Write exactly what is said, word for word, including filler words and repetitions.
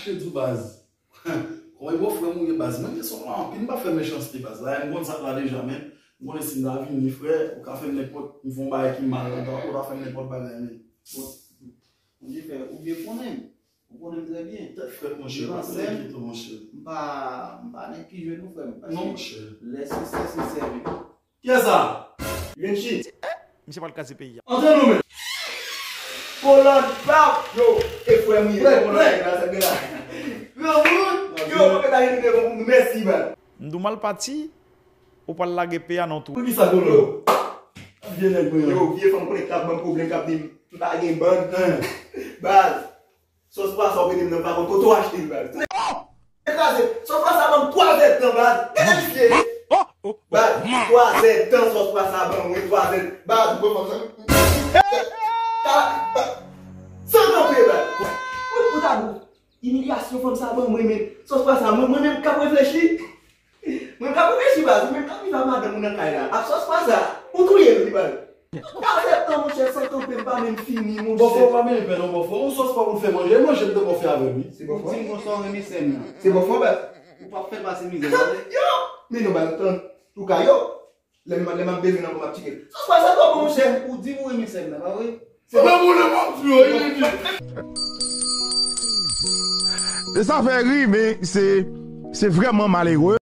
Che di w baz. Kòman e bon frè m ou ye baz? Mwen gen sou mwen anpil, m pa fè mechanste baz. La, m konn sa k la deja, men m konnen si m ta vini, frè, ou ka fè m nenpòt, m fè yon bagay ki mal, ou ta, ou ta fè m nenpòt bagay, men. Bon, Bondye fè, ou byen konnen m. Ou konnen m trè byen. Tèt frèt, monchè, pa fè m enkyete, monchè. M pa, m pa nèg ki jwe non, frè m. Non, monchè. Lè sensè, sensè, men. Kiyès sa? Younchi. Misye pral kraze peyi a. Antre non, men. Kolòn pap, yo, e frè m ye. Prè, Kolòn prè. Nèg la, sa gen la. Granmoun, yo, mwen ta gen devan pou nou. Mèsi, baz. M di w m al pati, ou pral lage peyi a nan twou. Poukisa, Kolòn? Yo. Vye nèg mwen. Yo, vye fanm konnen k ap ban m pwoblèm, k ap di m m pa gen bann. Baz. Sòs pwason pete m nan pa konn kote w achte l, baz. Kraze. Sòs pwason ban m twa zèdtan, baz. Gade misye. Baz, twa zèdtan sòs pwason ban mwen, twa zèd. Baz, ou konn fanm sa? San kanpe, baz. Mwen pou ta gou. Imilyasyon fanm sa ban mwen, men sòs pwason, mwen, mwen menm k ap reflechi. Mwen k ap reflechi, baz, mwen menm k ap viv ak madanm ou nan kay la. Ak sòs pwason, ou touye m, wi, baz. Twa zèdtan, monchè, san kanpe, m pa menm fini, monchè. Bòfò, ou pa menm pè non, bòfò. Yon sòs pa pou l fè manje, e manje m te bò fè avè l, wi. Se bòfò? Ou di m konsa w renmen sè m nan. Se bòfò, baz. Ou p ap fè pase mizè, baz. Yo! Men non, baz, tann. Touka, yo! Lè m, lè m ap bezwen nan kò m ap tcheke. Sòs pwason twò bon, monchè. Ou di m ou renmen sè m nan, pa vre? Se pa moun nan m ap di w, wi, li di. E sa fè ri, men se, se vrèman malere.